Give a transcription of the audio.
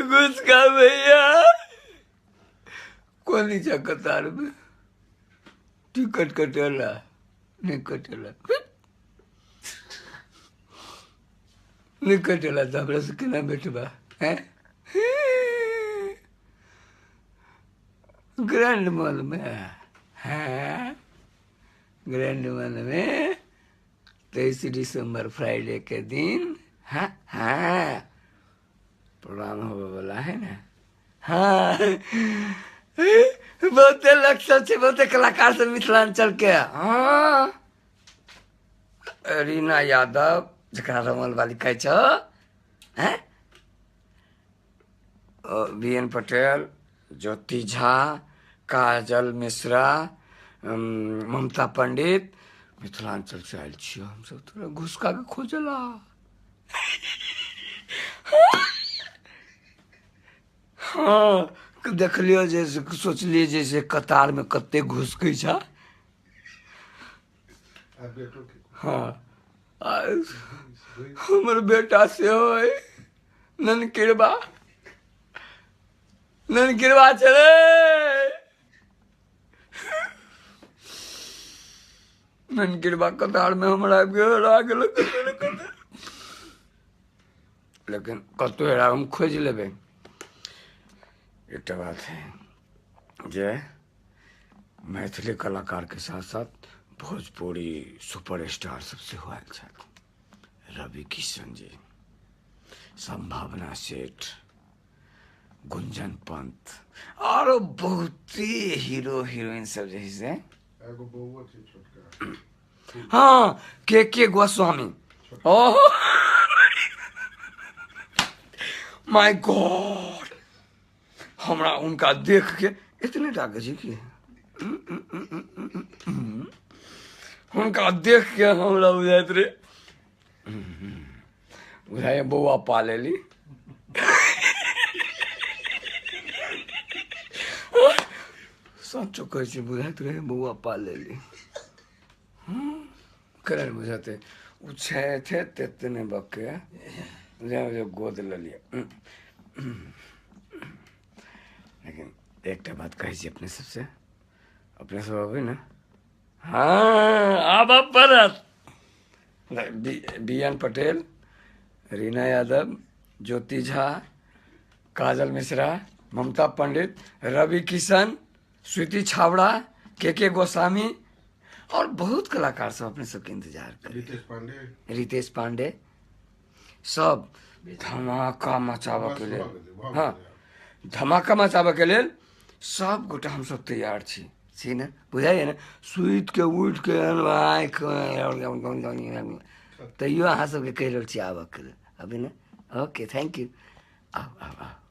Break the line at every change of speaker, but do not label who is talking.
घुसका भैया कोन नीचा कतार में टिकट कटेला नहीं कटेला नहीं कटेला तो हमरा से केना भेटबा हैं। ग्रैंड मॉल में है, ग्रैंड मॉल में 23 दिसंबर फ्राइडे के दिन हाँ हाँ प्रोग्राम होवे वाला है ना। हाँ बहुते लक्ष्य छै, बहुते कलाकार सब मिथिलांचल के। हाँ रीना यादव जकरा रमल वाली कहै छ हैं, बी एन पटेल, ज्योति झा, काजल मिश्रा, ममता पंडित, मिथिलांचल से आयल छियै हमसब। तोरा घुसका के खोजला। हाँ देखलियो जे सोचलिए जे से कतार में कते घुसकै छ। हाँ हमर बेटा सेहो अइ ननकिरबा, ननकिरबा छलै। ननकिरबा कतार में हमरा आबि गेल, हेरा गेल कतौ ने कतौ, लेकिन कतौ हेरा हम खोजि लेबै। एकटा बात है जे मैथिली कलाकार के साथ साथ भोजपुरी सुपरस्टार सब सेहो आयल छथि। रवि किशन जी, संभावना सेठ, गुंजन पंत, आरो बहुते हीरो हीरोइन सब जे है से।
एगो बौआ छै छोटका।
हाँ के गोस्वामी, ओह my God, हमरा उनका देख के इतने टाके छै कि हुनका देख के हमरा बुझाइत रहे बुझाइए बौआ पालेली। सचो कहै छी बुझाइत रहे बौआ पालेली। केना नहि बुझेतै, ओ छै तेतने बके बुझाइ गोद लेलियै। लेकिन एकटा बात कहै छी अपने सबसे, अपने सब अबै ने। हाँ आबऽ पड़त। बी एन पटेल, रीना यादव, ज्योति झा, काजल मिश्रा, ममता पंडित, रवि किशन, स्वीति छावड़ा, के गोस्वामी और बहुत कलाकार सब अपने सबके इंतजार करे।
रितेश पांडे,
रितेश पांडे सब धमाका मचाबऽ के लेल, हाँ धमाका मचाबऽ के लेल सब गोटा हमसब तैयार छी। छी ने बुझाइए ने, सुति के उठि के आँखि तैयो अहाँ सबके कहि रहल छी आबऽ के लेल अभी ने। ओके thank you, आउ आउ आउ।